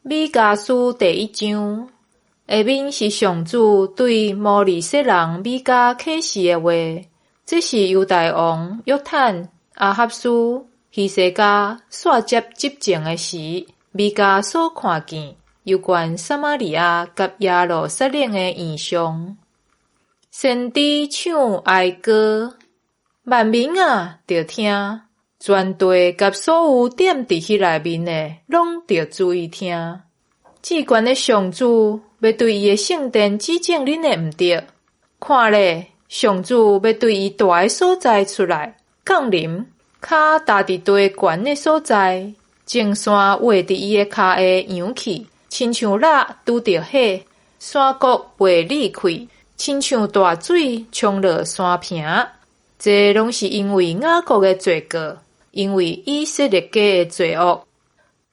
米迦書第一章，下面是上主對摩利設人米迦啟示的話。這是猶大王約坦、亞哈斯、希西家紲接執政的時，米迦所看見有關撒瑪利亞佮耶路撒冷的異象。先知唱哀歌，萬民啊，著聽；全地佮所有踮佇彼內面的，攏著注意聽。至懸的上主欲對伊的聖殿指正恁的毋著，看咧，上主欲對伊蹛的所在出來降臨，跤踏佇地懸的所在，眾山畫佇伊的跤下揚起，親像蠟拄著火，山谷被裂開，親像大水沖落山坪。這攏是因為雅各的罪過，因為以色列家的罪惡。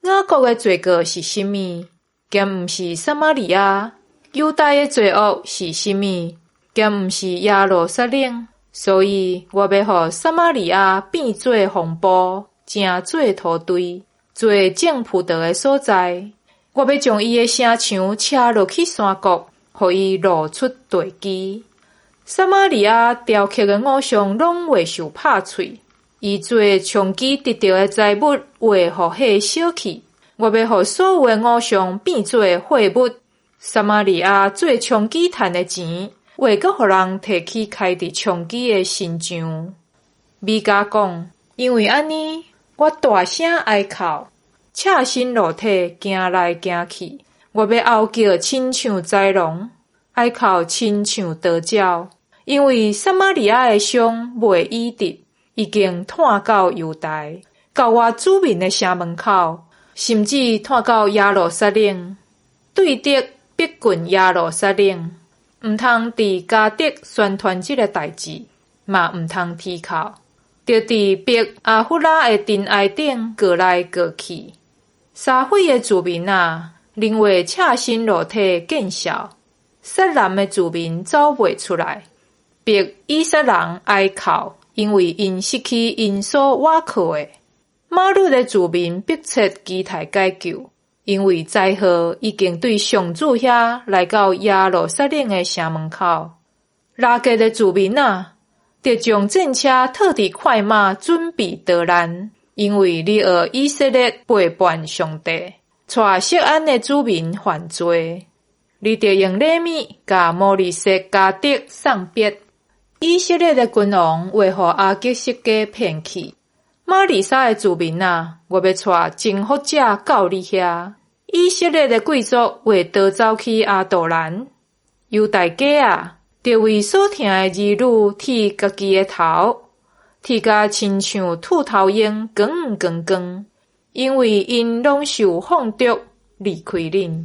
雅各的罪過是啥物？敢毋是撒瑪利亞？猶大的罪惡是啥物？敢毋是耶路撒冷？所以我欲予撒瑪利亞變做風暴，成做土堆，做種葡萄的所在。我欲將伊的城牆拆落去山谷，予伊露出地基。撒瑪利亞雕刻的偶像攏會受拍碎，伊做充飢得著的財物會予火燒去。我欲予所有的偶像變做廢物。撒瑪利亞做充飢趁的錢，會閣予人提去開佇充飢的神像。米迦講，因為按呢，我大聲哀哭，赤身露體行來行去。我欲嗷叫，親像豺狼；哀哭，親像鴕鳥。因為撒瑪利亞的傷袂醫治，已經湠到猶大，到我子民的城門口，甚至湠到耶路撒冷，對敵逼近耶路撒冷，毋通佇迦特宣傳這个代誌，嘛毋通啼哭，著佇伯亞弗拉的懸崖頂過來過去。沙斐的子民啊，恁會赤身露體見笑；撒南的子民走袂出來，迫以撒人哀哭，因為𪜶失去𪜶所倚靠的。瑪魯的子民迫切期待解救，因為災禍已經對上主遐來到耶路撒冷的城門口。拉結的子民啊，著將戰車套佇快馬，準備逃難，因為你學以色列背叛上帝，帶錫安的子民犯罪。你著用禮物共摩利設迦特送別。以色列的君王會予亞基悉家騙去。瑪利沙的子民啊，我欲帶征服者到你遐。以色列的貴族會逃走去亞杜蘭。猶大家啊，著為所疼的兒女剃家己的頭，剃甲親像禿頭鷹，光光光，因為𪜶攏受放逐，離開恁。